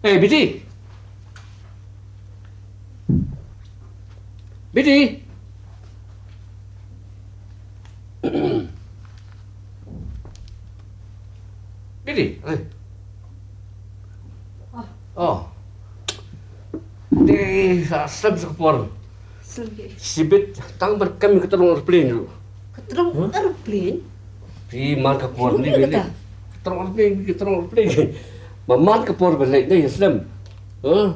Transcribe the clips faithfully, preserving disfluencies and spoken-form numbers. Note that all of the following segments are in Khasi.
Hey, Biti. Biti. Biti, hey. Oh. Te sa slem sa ka por. Slem ke. Shibit tang ban kam ka tyrong aeroplane ruh. Ka tyrong aeroplane? Phi man ka por ni ba leit. Ka tyrong aeroplane, ka tyrong aeroplane. Ba man ka por ba leit dei slem. Huh?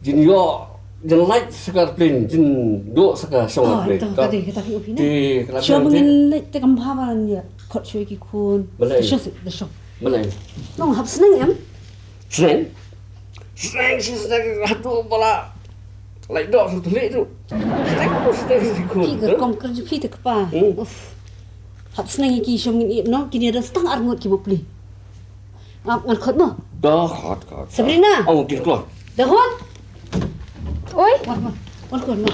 Jin ïoh, jin leit sa ka aeroplane, jin duh sa ka shong aeroplane. Oh, to, ka dei, ka dei, ka dei. Te, ka la shong ngin leit te kam bha ban ïa khot shuwa ki khun. Balei? Da shong, da shong. Balei? Nong hap sneng em? Sneng? Sneng shi sneng haduh ba la. Lait doh sa thli tu. Sneng tu sneng shi khun. Ki ka kong kerja phi te kpa. Hmm. Uf. Hap sneng ki shong ngin ïa no, kine da stang ar ngut ki bapli. Ngap ngan khot mo. Dah khot khot. Sabrina. Oh, kin khot. Dah hot. Oi. Wah, wah. Wah, khot mo.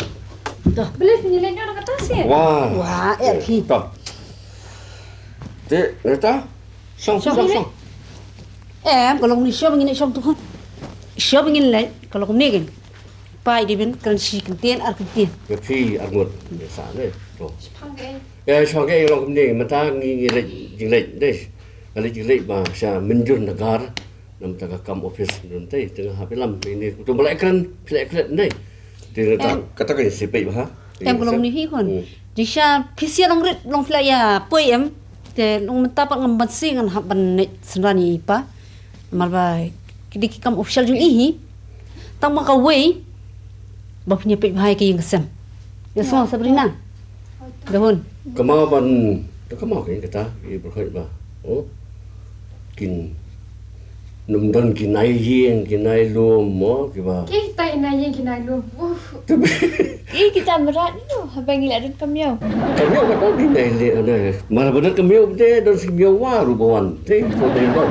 Dah. Beli sini lagi orang kata sih. Wah. Wah, eh, phi. Dah. Te, neta. Shong, shong, shong. Em, ka long ni shong ngin shong tu. Shong ngin leh, ka long ni kan. Pai di ben kan shi kan tien ar kan tien. Ya phi ar ngut. Ya sa le. To. Shipang ke. Ya shipang ke long ni mata ngi ngi leh jing leh deh. Kali jing leh ba sha Mynjur Nagar. Nam ta ka kam office nun te tengah ha pilam ini kutu balai kren pilai kren deh. Te kata ka si pei ba ha. Em, ka long ni hi khun. Hmm. Jisha pisia long rit long pilai ya poi em. Te long mynta pat ngam ban si ngan hap ban ne synran i pa. Namar ba ki dei ki kam official jong i hi. Tang ma kawei ba pynïa peit bha ïa ka ïing ka sem. Ïa sngewbha Sabrina. Da hun. Kynmaw ban, da kynmaw ka ïing kata i ba khot ba. Oh. Kin nym don ki nai ïing ki nai lum mo ki ba. Ki tai nai ïing ki nai lum. Uf. Ki kita mrad no haba ngi la don ka miaw. Ka miaw ka don ki nai ïing nai. Mar ba don ka miaw te don si miaw wa ru ba wan. Te ko dei don.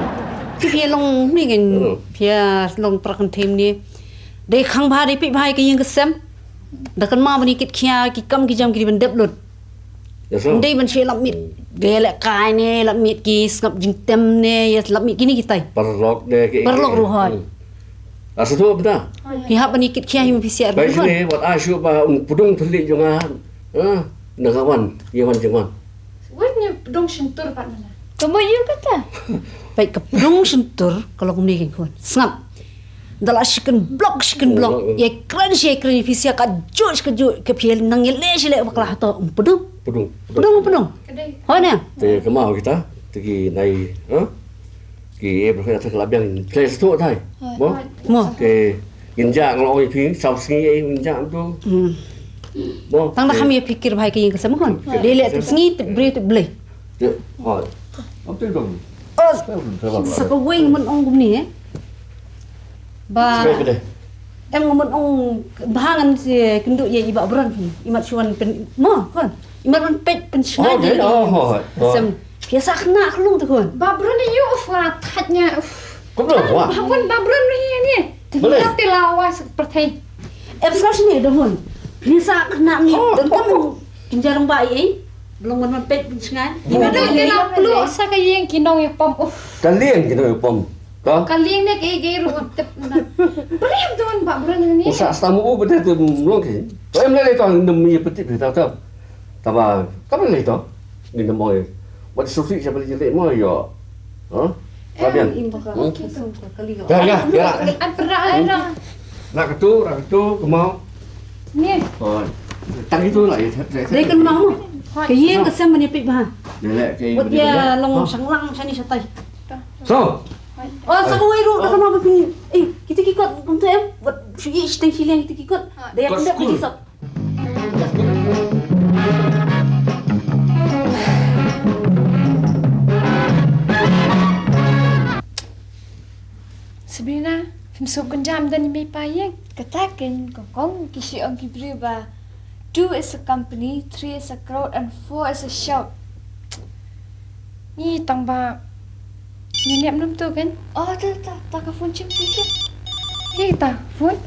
Ki phi long ni kan. Hmm. Phi long pra kan them ni. Dei khang bha dei peit bha ka ïing ka sem. Da kynmaw ban ïa kit khia ki kam ki jam ki dei ban dep lut. Dei ban shu lap miet. Dei leh kai ne lap miet ki sngap jingtem ne ïa lap miet kine kitai. Paralok ne ki. Paralok ruh hoi. Asa tu benda. Hi hap ban ïa kit khia hi ma phi siar. Bai sini wat a shu ba un pudung thli jong nga. Ha, na ka wan, ïa wan jong wan. Wat ni pdung shyntur pat mana. Ka mo ïu kata. Peit ka pdung shyntur ka long ni kan khun. Sngap. Da la shi kan blok shi kan blok. Ïa kren shi kren phi sia ka ju shi ka ju ka phi nang ïa le shi le bakla to. Pdung. Pdung. Pdung pdung. Ka dei. Ho ne. Te ka mau kita. Te ki nai, ha? Ki e bro kita ka la biang place tu tai. Mo. Mo. Te Ngin jah ngan ong ïa phi, saw sngi ïa ngin jah tu. Hmm. Mo. Tang da kham ïa phi kir bha ïa ka ïing ka sem khun. Dei leh tip sngi tip briew tip blei. Te, hoi. Am te dong. Oh, sa kawei ngan ong kumne eh. Ba. Em ngan ong bha ngan sa kynduh ïa i Bah Bron phi. I mat shuwa pyn mo khun. I mat ban peit pynshngaiñ. Oh, hoi. Sem. Phi sa khynnah khlung te khun. Bah Bron ïa u fa thait ïa. Kumno wa? Bah Bron, Bah Bron ïa ni. Te la wa sa pyrthei. Em sa sini da hun. Ni sa khynnah ni. Don tam kin jarang ba ei. Belum ngan peit pynshngaiñ. Ni ma dei la plu sa ka ïing ki nong ïa pom. Uf. Ka lieng ki nong ïa pom. Ka? Ka lieng ne ki ki ruh tip na. Beri don Bah Bron ni. Sa sta mu u bede tu long ki. To em le le to nem ïa peti peti ta. Ta ba ka le le to. Ni nem oi. Wat sufi siapa lagi le mo yo. Ha? Ka biang. Ya, ya, ya. An pernah ada. Nak tu, nak tu, kemau. Ni. Oh. Tang itu lah ya. Dei kynmaw. Ka ïing ka sem ban ïa peit bha. Dei leh ka ïing. Wat ïa long shang lang shani shatai. So. Oh, sa kawei ruh da kynmaw ba phi. Eh, kita ki kot kumta em. Wat shu ïa shiteng shiliang kita ki kot. Dei ïa pynda phi sop. Sabrina, phim sngewbha kynjam da i mei pa ïing. Kata ken kong kong ki shu ong ki briew ba two is a company, three is a crowd and four is a shout. Ni tang ba ni nep num tu kan? Oh, ta ta ta ka phone chim ti ke. Ni ta phone.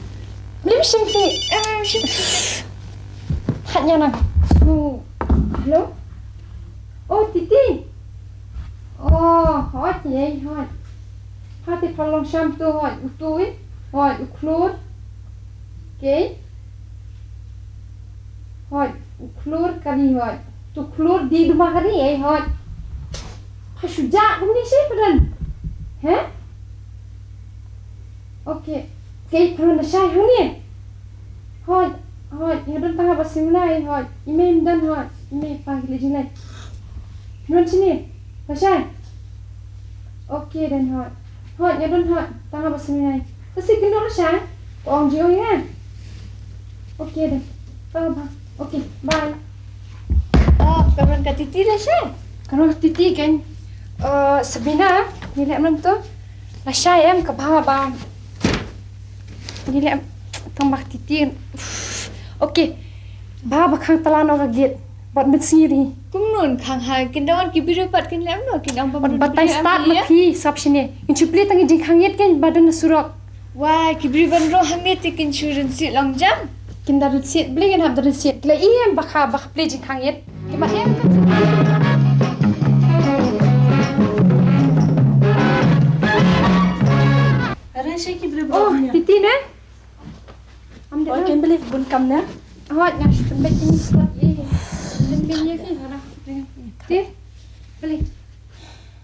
Lim sim ti. Eh, sim ti. Hat nya nang. Su. Hello. Oh, Titi. Oh, hot ye, hot. Hati phalong sham tu hoi, u tui, hoi, u khlur. Okay. Hoi, u khlur kani hoi. Tu khlur di duma kani, eh, hoi. Pha shu ja kumni shi padan. He? Okay. Okay, phalong na shai huni. Hoi, hoi, ya don tanga ba simnai, hoi. Ime im dan, hoi. Ime pa gili jinai. Nun sini. Ba shai. Okay, dan hoi. Hoi, ya don hoi. Tanga ba simnai. Kasi kin don shai. Ong jiong ya. Okay, dan. Tanga ba. Okay, bye. Oh, karon ka titi la shai. Karon ka titi kan. Eh, Sabina, ni lem nam tu. La shai em ka ba ba. Ni lem tang ba ka titi. Okay. Ba ba khang tala no ka git. Bad mit siri. Kumnun khang ha kin don ki biru pat kin lem no kin ong ba. Bad batai start ma phi sap shine. In chupli tang jing khang yet kan ba don surok. Wah, ki bri ban rong hangne te kin shu rynsied long jam. Kin da rynsied, bli kin hap da rynsied. Kila iem ba kha, ba kha pli jingkhang yet. Ki ma em kan. Are shi ki bri ban. Oh, titi ne? Am de. Oh, kin beli bun kam ne? Oh, na shi pun beli ni. Lim beli ni. Ti. Beli.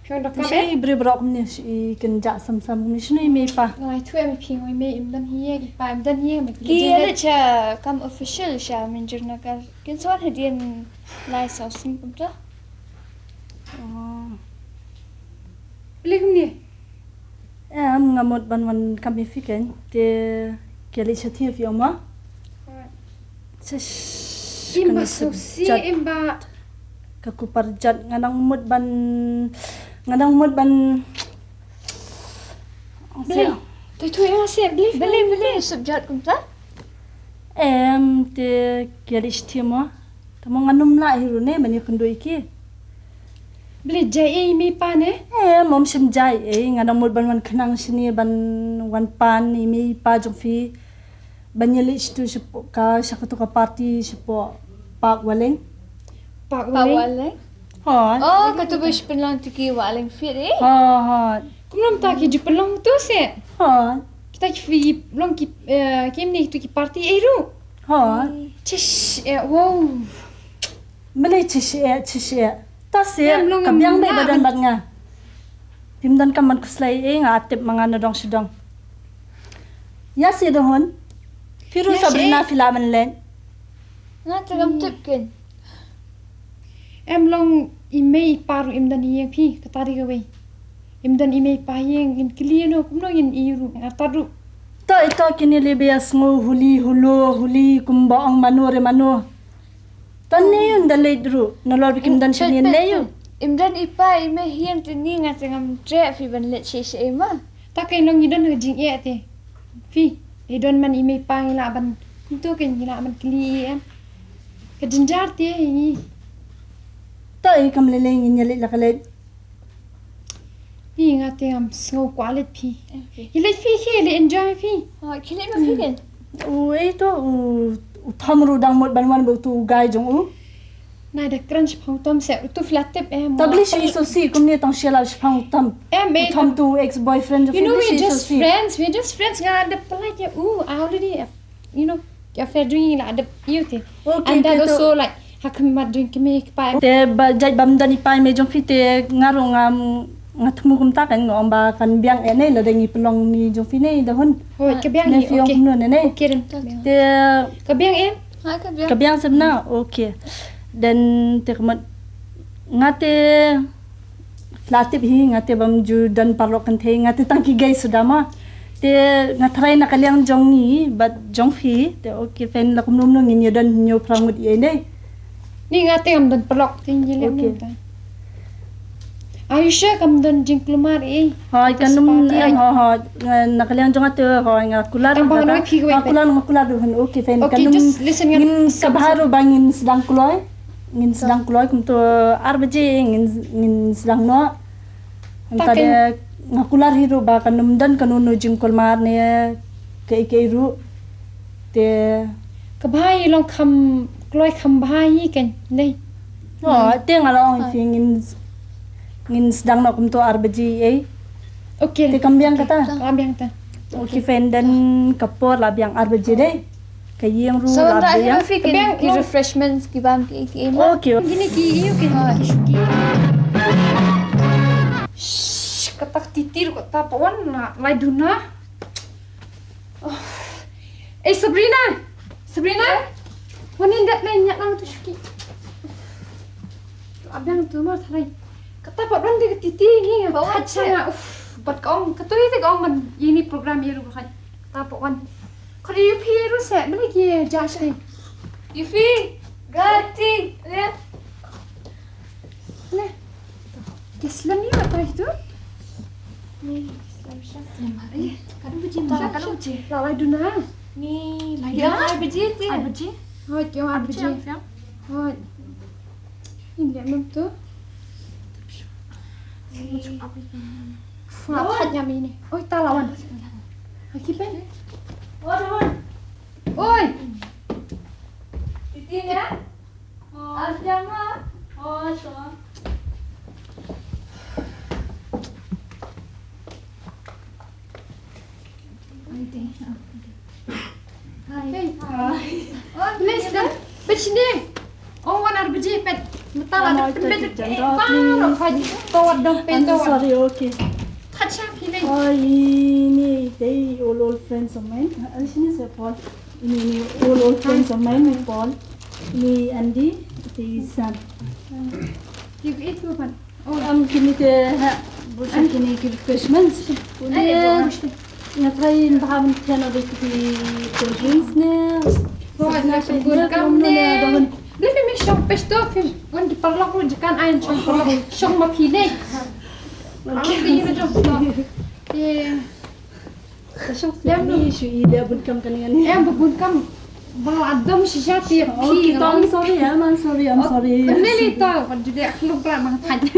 Shong da. Shi bri brok ni shi kin ja sam sam ni shi ni me pa. Ngai tu em phi ngoi me im dan hi ki pa im dan hi me. Ki le cha kam official sha min jur na kar. Kin son hadien lai sau sing kum ta. Oh. Beli kum ni. Em, nga mut ban wan kam ïa phi kein, te ki leit sha thiah phi ong mo? Shish, im ba sngewsih, im ba. Ka kupar jat, nga dang mut ban, nga dang mut ban. Beli. Te tu ïa seh, beli. Beli, beli, sub jat kumta. Em, te ki leit sha thiah mo? Te mo ngan ym lah hi ruh ne ban ïakynduh ïa ki. Beli jai ei mei pa ne? Eh, mom shim jai ei, nga dang mut ban wan khnang shane ban wan pan ei mei pa jong phi. Ban ïaleit shatu shapoh ka, sha katu ka party shapoh Park Waleng. Park Waleng? Hooid. Oh, katu ba shu pynlong tu ki Waleng Fit ei. Hooid, hooid. Kumno mynta ki ju pynlong tu se? Hooid. Kita ki phi long ki, eh, kim ni tu ki party ei ruh. Hooid. Chish, eh, wow. Balei chish eh, chish eh. Ta se, ka biang beit ba don bad nga. Phim donkam ban khuslai eh, nga tip ma nga na dong sha dong. Ïa se da hun. Phi ruh Sabrina phi lah ban leit. Nga te ngam tip ken. Em long i mei i pa ruh im don ïing phi, kata dei kawei. Im don i mei i pa ïing, ngin kylli ïano kumno ngin ïoh ruh, nga tad ruh. To ito kine lei ba ïa sngew huli hulo huli kumba ong mano re mano. To ne ïoh da leit ruh, nalor ba kim don shane ne ïoh. Im don i pa i mei ïing te ni nga te ngam treh phi ban leit shisha i ma. Ta ka long ngi don ha ka jingeh te. Phi, i don man i mei i pa ngi lah ban. Kumto ka ngi lah ban kylli i em. Ka jynjar te i ngi. To i kam lei lei ngin ïaleit la ka leit. Phi nga te ngam sngew kwah leit phi. Ki leit phi ki leit enjoy phi. Oh, ki leit ma phi ken. U ei to u, u Tom ruh dang mut ban wan ba utu u guy jong u. Nai da kren shaphang u Tom se utu phi la tip em. Ta bli shi so si kumne tang shi la shaphang u Tom. Em, u Tom tu ex boyfriend jong phi. You know, we're just friends. We're just friends. Nga da pynlait ïa u. I already, you know, ki affair jong ngi la dep ïa u te. And that also, like, ha khmat jong ki mei ki pa. Te ba jait bym don i pa i mei jong phi te nga ruh nga, nga thmu kumta kan nga ong ba kan biang eh ne lada ngi pynlong ni jong phi ne da hun. Hooid, ka biang ne phi ong kumno ne ne. Te ka biang em. Ka biang sem na. Okay. Then te ka mut nga te la tip hi nga te bym ju don paralok kynthei nga te tang ki gay suda ma. Te nga tharai na ka liang jong ngi bad jong phi te okay phin la kumno kumno ngin ïa don hynñiew phra ngut ïa dei. Ni nga te ngam don paralok te ngi lem. Okay. Are you sure kam don jingkulmar ei? Hooid kan ym em hooid hooid. Na ka liang jong nga te hooid nga kular nga kular nga kular du hun okay phin kan ym. Ngin ka bha ruh ba ngin sdang kloi. Ngin sdang kloi kumto ar baje ngin, ngin sdang noh. Hynta de nga kular hi ruh ba kan ym don kano kano jingkulmar ne kaei kaei ruh. Te ka bha i long kham kloi kham bha i kan dei. Oh, te nga la ong phi ngin, ngin sdang noh kumto ar baje ei. Okay. Te kam biang kata? Kam biang ta. Okay, phin don ka por la biang ar baje dei. Ka ïing ruh la biang. Ka biang ki refreshments ki bam ki ki ma. Okay. Kine ki ïu ki ki shuki. Shh, kata ka titir kata pawan na lai duna. Oh. Eh, Sabrina! Sabrina! Wan in dat na nyak nang tu shuki. Abang tu ma tharai. Kata pat wan de ka titi ni. Pat wan khat sha nga. Uf, pat ka ong. Kata ni te ka ong man. Ini program ye ru khat. Kata pat wan. Kata yu phi ru se. Mana ki judge ni. Yu phi. Gati. Ya. Nè. Ka slem ïa ka tu. Ni slem sha. Slem ha. Ka dum baje. Ka dum baje. La lai duna. Ni lai duna. Lai baje ti. Lai baje. Hoi, ki lai baje. Hoi. Ni lem tu. Fua khat nya mi ni. Oi, ta lawan. Aki pen. Oi. Titi nya. Please, dan. Pet sini. Oh, wan ar baje pet. Mata la da pet pet. Eh, baroh pagi. Tawat dong, pet tawat. Sorry, okay. Khat sha phi lei. Oh, ini they all old friends of mine. Ani sini se Paul. Ini, ini all old friends of mine, ni Paul, ni Andy, ni Sam. Yu ki itu pan. Oh, am kini te ha, bukan kini ki refreshments. Kini nga try in baham tian ada ki cold drinks ne. Oh, na pun kam ne. Dia film shop pesto film. Wan di parlok lu jekan ain shop parlok. Shop ma phi ne. Okay. Aku ni jom. Eh. Lem ni shu i leh bun kam kane kane. Em bun kam. Ba adam shisha ti. Okay, to, I'm sorry, I'm, I'm sorry, I'm sorry. Neli to, kan jadi aku lupa mang tanya.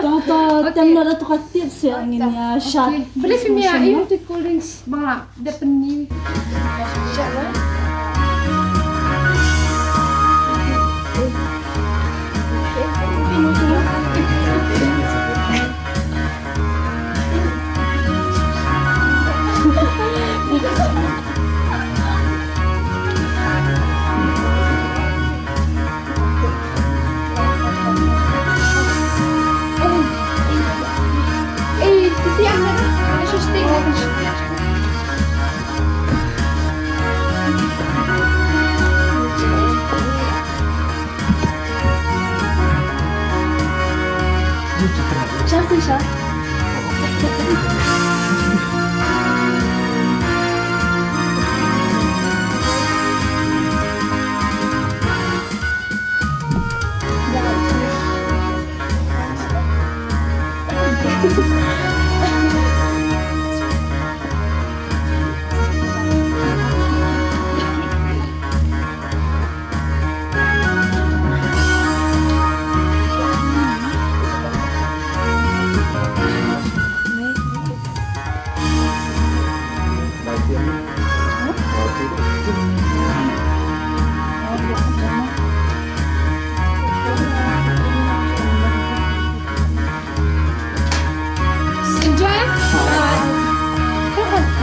To, to, tem na da to ka tips ya ngin ya shot. Beli sini ya, ini ti cold drinks ba de peni. Enjoy.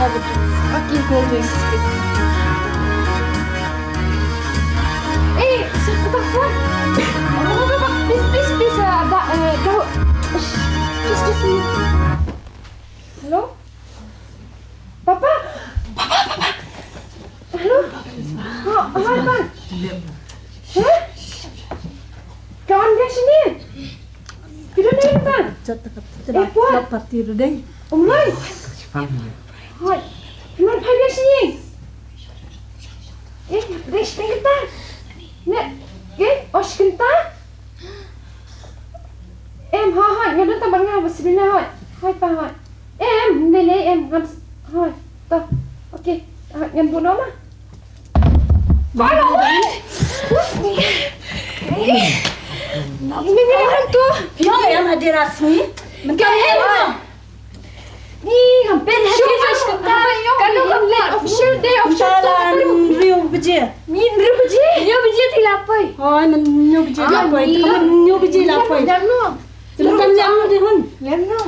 Have a drink. Okay, cool drinks. Eh, siapa telepon? Please, please, please, uh, da, uh, da, please, please. Hello? Papa? Papa, papa. Hello? Oh, hi, pa. Huh? Kawan dia sini. Kita ni, pa. Eh, pa. Party today. Umlai. Hai. Kawan pa dia sini. Eh, rest kita. Ne, eh, os kita. Em, ha, ha, nga don tang bad nga, ba Sabrina, ha. Hai, pa, ha. Em, ne, ne, em, ngam, ha, to. Okay, ha, ngan buh noh ma. Ba lo. Ni, ni, ni, tu. Yo, em, hadir rasmi. Mentang em. Ni, hampir habis. Shuk, shuk, shuk. Kan official day of Shukta. Hynriew baje. Ni hynriew baje. Hynriew baje te la poi. Hooid, man hynriew baje la poi. Te ka man hynriew baje la poi. Lem noh. Te lem noh de hun. Lem noh.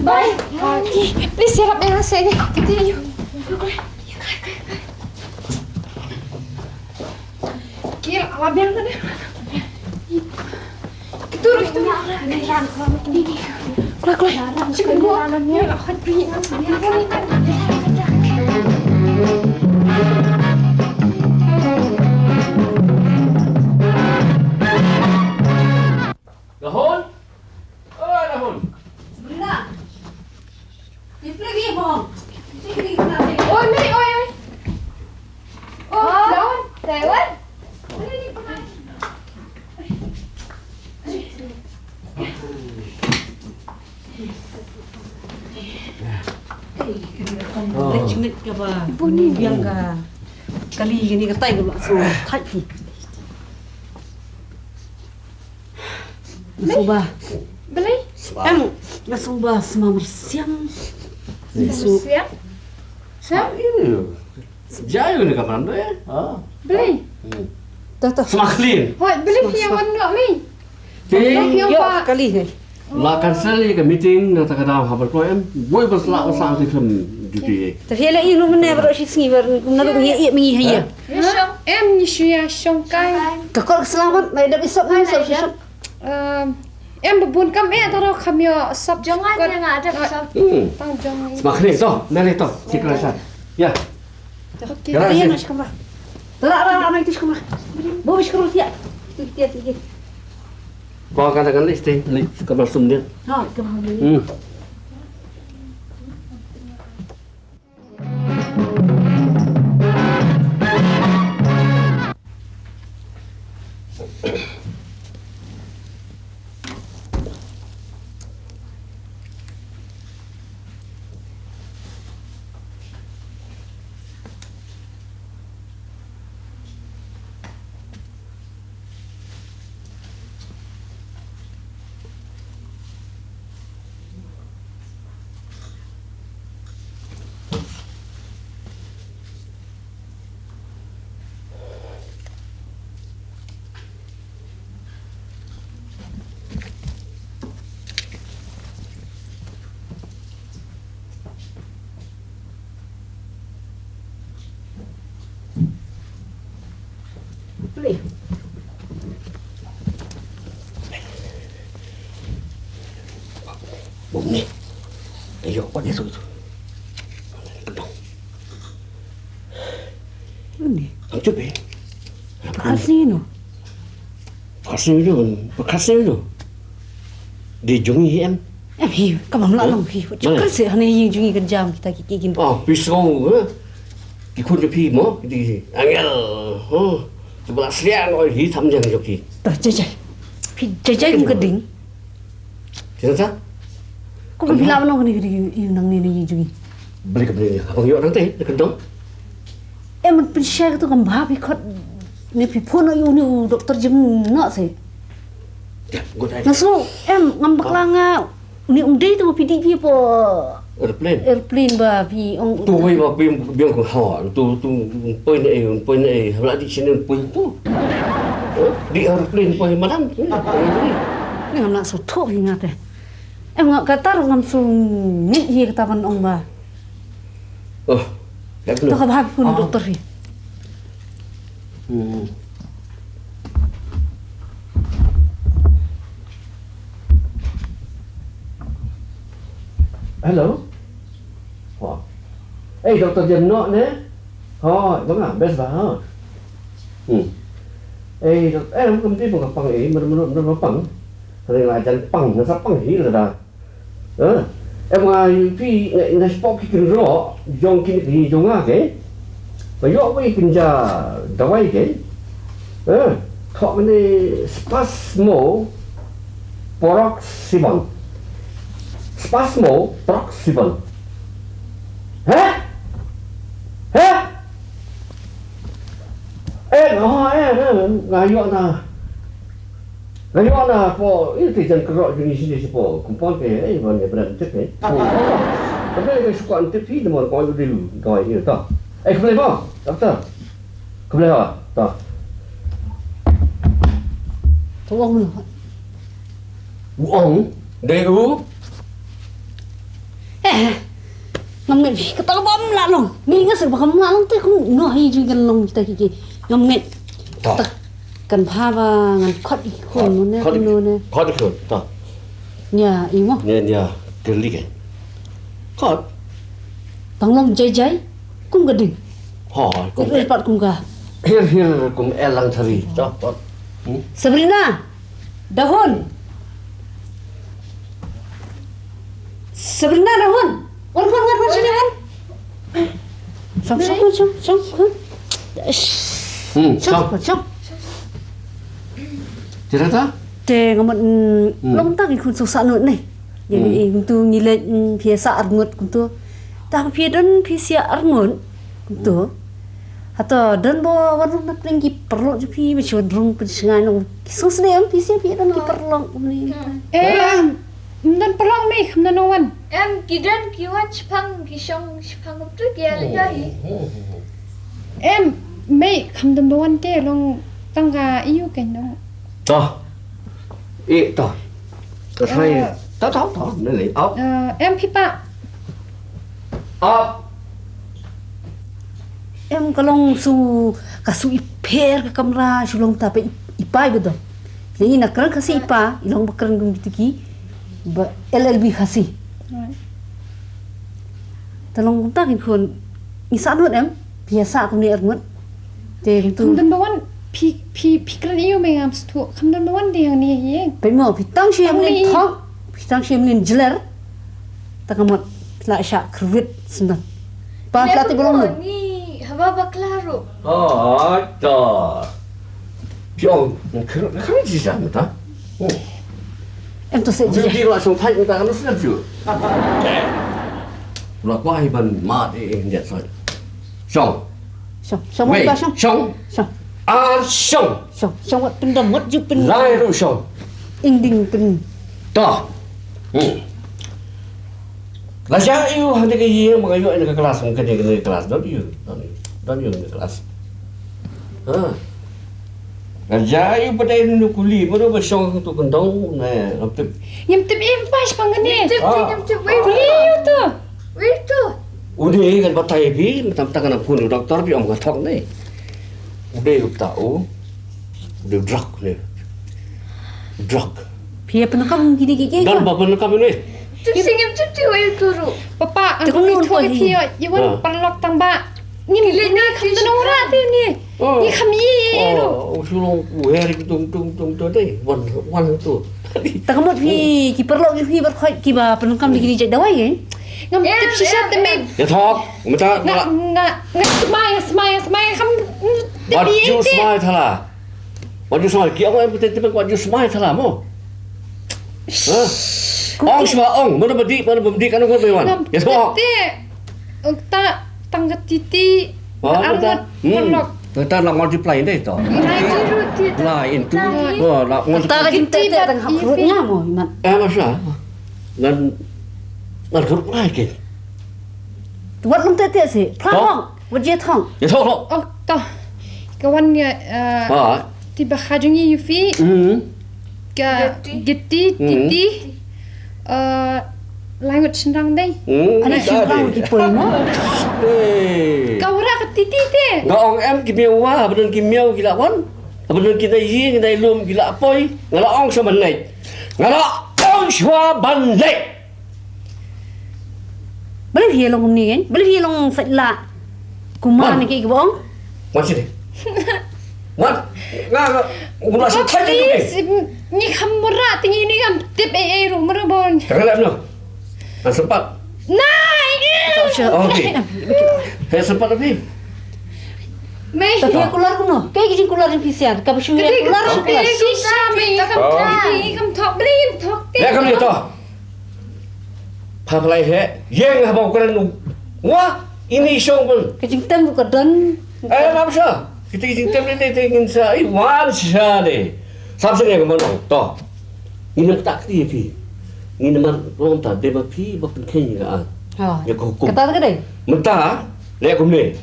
Bye. Please, siap, eh, saya ni. Kita yuk. Kira ala biang tadi. Kita urus tu. Keluar, keluar. Cik, keluar. Lahun? Oh, Lahun. Sebenarnya. Dia pergi, Bang. Dia pergi, Bang. Oi, Mei, oi, oi. Oh, Lahun. Taiwan. Ibu ni biang ka kali ni ka tai ka ba so thai ki. Nga sngewbha. Balei? Em, nga sngewbha sma myrsiang. Sma myrsiang? Sma? Jai ne ka man de. Ah. Balei? Hmm. Tah, tah. Sma khlien. Hoi, balei phi ïa wan noh lei? Te ïoh kali ne. La cancel ïa ka meeting na ta ka daw ha ba kloi em. Woi ba sla ba sa ti khlem duty. Te hi la ïoh mynne baroh shi sngi ba na ruh ngi ïa myngi ha ïa. Em ngi shu ïa shong kai. Ka kol ka selamat mai da bisop ni sop sop. Em, em ba bun kam eh taro kham ïoh sop jong nga nga ada sop. Hmm. Tang jong. Sma khlien to, na le to. Sikra sa. Ya. Okey. Gracias. Iya, mas kamra. Tara, tara, tara, itu kamra. Bo bis kamra tiya. Tiya, tiya. Ko ka da kan list, list kamra sum dia. Ha, kamra. Hmm. Boleh. Bom ni. Ayo, kau dia tu. Ni. Ang cup eh. Kasi no. Kasi no. Kasi no. Di jong i em. Em hi, ka bam la long hi. Chukar se hane ïing jong i ka jam kita ki ki kin. Oh, pisong, eh. Ki khun jong phi mo, ki angel. Oh. Cuba la sliang oi hi tham jang jong ki. Ta jai jai. Phi jai jai kum ka ding. Kita ta? Ko ba phi la long ni ki ïing nang ni ni jong i. Beli ka beli. Abang yo nang te, ka dong. Em, man pynshai ka tu kam bha phi khot. Ne phi phone ïa u ne u doktor Jim na se. Ya, good idea. Na su em ngam bakla nga. Ni um dei tu phi dei phi po airplane. Airplane ba phi ong. Tu wei ba phi biang ko ha. Tu tu poi ne poi ne ha la di sini poi tu. Di airplane poi madan. Ni ngam nak so tho phi nga te. Em nga kata ruh ngam sngewthuh ïa kata ban ong ba. Oh, dak dulu. To ka bha phone doktor hi. Hmm. Hello. Ho. Eh, doktor Jem noh ne? Ho, ba nga best ba ha. Hmm. Eh, dok, eh, kum ti pang pang eh, mer mer mer pang. Ring la jan pang, na sa pang hi la da. Eh, em nga ïa phi nga spok ki kynroh jong kine ki jong nga ke. Ba ïoh wei kynja dawai ke. Eh, thoh mane spasmo paroxyban. Spasmo paroxyban. Heh? Heh? Em, oh, em, Nga ïoh na. Nga ïoh na pho, ïa te jan kerok juni sini si pho. Kumpon ke, eh, ban ya brand tip, eh. Tapi ke suka tip hi, demon kau dulu, kau ini tah. Eh, kebelai pho, doktor. Kebelai pho, tah. Tolong. U ong, dei u. Eh, ngam ngeit phi, kata ka bym lah long. Ngi nga sek ba kam lah long te kum noh hi ju kan long kita kiki. Ngam ngeit. Ta. Ta kan pha ba ngan khot i khun nu ne, khot i khun nu ne. Khot i khun, ta. Nia, i mo. Nia, nia, keli ke. Khot. Tang long jai jai, kum ka ding. Ho, kum. Kum el pat kum ka. Hir hir kum elang thari. Ta, ta. Hmm? Sabrina. Dahun. Sabrina, Dahun. Wan, wan, wan, wan sini, wan. Shong, shong, shong, shong, shong. Hmm, shong, shong. Shong. Tira ta? Te ngamot, mm, hmm, long ta ki khun suk sa nut ne. Jadi, hmm, eh, kumtu ngi leh, mm, phi sa arngut kumtu. Ta phi don phi sia arngut. Kumtu. Hato don ba wan rung na pdeng ki paralok jong phi ba shu wan rung pynshai nong ki sngewsynei em phi sia phi don ki paralok kumne. Em, ym don paralok mei, kham don wan. Em, ki don ki wan shipang ki shong shipang kumtu ki ïa leh hi. Em, mei, kham don ba wan te long tang ka ïu kein nong. To. Eh, to. Ka sai. Eh. To, to, to. Nalei. Op. Eh, em phi pa. Op. Em ka long su, ka su i pher ka kamra, su long ta pa i, i pa i ba don. Ni na kren ka si i pa, i long ba kren kum kitu ki. Ba L L B Khasi. Right. Ta long kumta kin khun. Ngi sa nut em. Phi sa kumne er ngut. Te kumtu. Kham don ba wan phi, phi, phi kren ïu me ngam stu. Kham don ba wan de yang ni ye. Pe mo phi tang shi em lin thok. Phi tang shi em lin jler. Ta ka mot la sha khrwit sendang. Pa la te golong. Ni haba bakla ru. Oh, ta. Phi ong, ngan khrwit, ngan khrwit ji jam ta. Oh. Em to se ji. Ji la song thai ta kan sngap ju. La kwai ban ma de eh ndet soi. Shong. Shong, shong. Wei, ba shong. Shong. Shong. Ar shong. Shong, shong wat pyndam wat ju pyn. Lai ru shong. Ing ding pyn. To. Hmm. La ja ïu ha de ka ïing ma nga ïoh ïa ka klas ma ka de ka klas don ïu. Don ïu. Don ïu ka klas. Ha. La ja ïu ba dei nu kuli ma ba shong tu kyndong ne ngam tip. Ngam tip im pas pang ne. Ngam tip, ngam tip. Wei kuli ïu tu. Wei tu. U dei kan batai bi, tam tang kan phone doktor bi om ka thok ne. U dei u ta u. U dei drug ne. Drug. Phi pyndonkam kine ki ki. Dan ba pyndonkam ne. Tu singim tu tu el turu. Papa, te aku kong itu phi ya wan paralok tang ba. Ngin le na kham tanu ra te ni. Ni kham i ru. U sulong u heri tung tung tung tu dei. Wan wan tu. Ta ka mut phi ki paralok phi bar khoi ki ba pyndonkam kine ki dawai. Ngam tip shisha te me. Ya thok. Mata nga nga nga smai smai smai kham. Wat ju smai thala. Wat ju smai ki ong em te te wat ju smai thala mo. Ha? Ong shwa ong, mana badi mana badi kan ong wan. Ya thok. Te ta tang ka titi. Arngut paralok. Ta la multiply dei to. Lai into. Lai into. Oh, la multiply. Ta ka jingtete tang hak rut nya mo imat. Eh, masa. Ngan ngan huruf lai ke. Wat long tete si. Phlang. Wat je thong. Je thong. Oh, to. Ka wan ïa, eh, ti ba kha jong i ïu phi. Hmm. Ka giti, titi. Eh, language sendang dei. Hmm. Ani sendang ki poi mo. Ka wara ka titi te. Nga ong em ki miaw wa, ha ba don ki miaw ki la wan. Ha ba don ki dei yi, ki dei lum ki la poi. Nga la ong sa man nai. Nga la ong shwa ban leh. Balei phi long kumne kan? Balei phi long sait la? Kumar ne ki bong? Wan sini. Wan. Nga nga. Nga la sait ni. Ni kham mura tingi ni ngam tip ei ei ru mura bon. Ka ngalap no. Ngan sempat. Nai. Okey. Hei sempat tapi. Mei. Tapi aku lar kuno. Kayak gini kular yang pisiar. Kamu sih kular. Shisha mei kam thok. Mei kam thok. Beli kam thok. Ya kam ni to. Pha phlai he. Yang ha bau kren. Wah, ini song pun. Ka jingtem ruh ka don. Eh, ngam sha. Kita ki jingtip ne te ngin sa, i wan sha ne. Sap sha ne ka manong. To. Ngin ym tak kti phi. Ngin ym mar lom ta de ma phi ba pynkheiñ nga. Ha. Ya ko hukum. Kata ka dei. Mynta le kumne.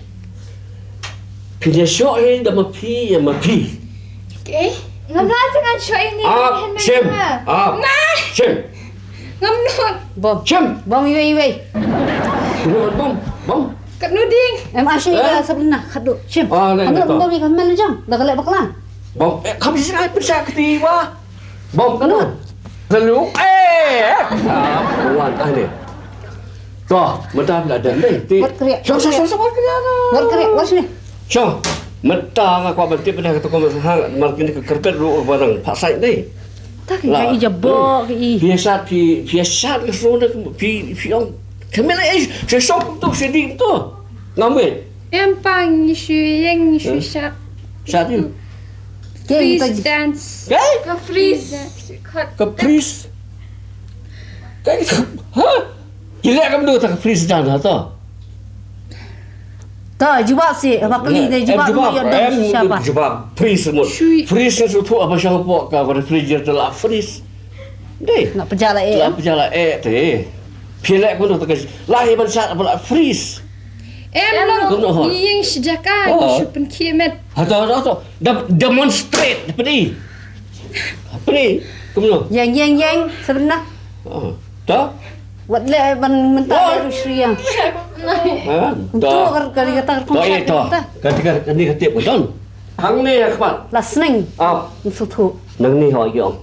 Phi ne shoh hi da ma phi ya ma phi. Eh, ngam lah sngewshoh ini. Ah, shim. Ah. Shim. Ngam nud. Bom. Shim. Bom iwei iwei. Bom, bom. Kat nuding. Em ashi. Eh? Sabrina, khadduh. Shim. Ah, ne, khadduh ne, bom iwei kam mel jong. Da ka leh bakla. Bom, eh, kam shi ngai pynsa kti wa. Bom, khadduh. Lalu, eh. Ah, wan, ah, ne. To, mynta phi la dep dei. Wat kriak. Shong, shong, shong, shong, wat kriak. Wat kriak, wat sini. Shong, mynta nga kwah ban tip ïa kata ka masa hang, mar kine ka carpet ruh ba dang phah sait dei. Ta ki ka i jabo ki i. Phi sat, phi, phi sat le song de, phi, phi ong. Kami la eh, song tu, sini tu. Ngam wei. Em pang, ngi shu ïeng, ngi shu sat. Sat ïa. Freeze dance. Ke? Ka freeze. Ka freeze. Ka, ha? Ki leh kumno ta ka freeze dance ha to? To, jubab sih, ba kali dei jubab, em, jubab, em, jubab. Freeze mut. Freeze shu tu apa sha hapoh ka refrigerator la freeze. Dei. Nak pejala eh. Nak pejala eh te. Phi leh kumno ta ka la hi ban sat apa la freeze. Em long. Kumno hot. Ïing sejaka. Oh. Shu pynkhie met. Ha to, ha to, ha to. Dem-, demonstrate pedi. Pedi. Kumno. Yang, yang, yang sebenar. Oh. To. Wat leh ban mynta ruh sri yang. Ha. To. Untuk kali kata. To eh to. Kata kata ni kata pun. Hangne ya khmat. Lasning. Ap. Nsutu. Nang ni ho yong.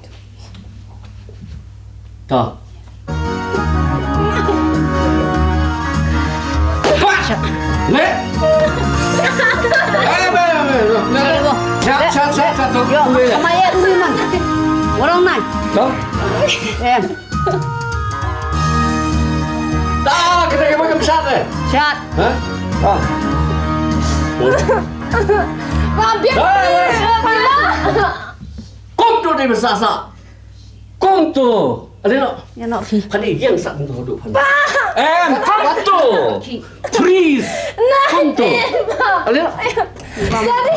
To. Wah! Le! Eh, be, be, be, be, le, le. Chat, chat, chat, chat, to. Yo, sama ya, tu memang. Orang nai. To? Eh. Dah, kita yang macam chat, eh? Chat. Hah? Ah. Wah, biar. Eh, eh. Kum tu di besar sa. Kum tu. Ada nak? Ya nak fi. Pani yang sak tu tu. Em, kum tu. Freeze. Kum tu. Ada nak? Sorry.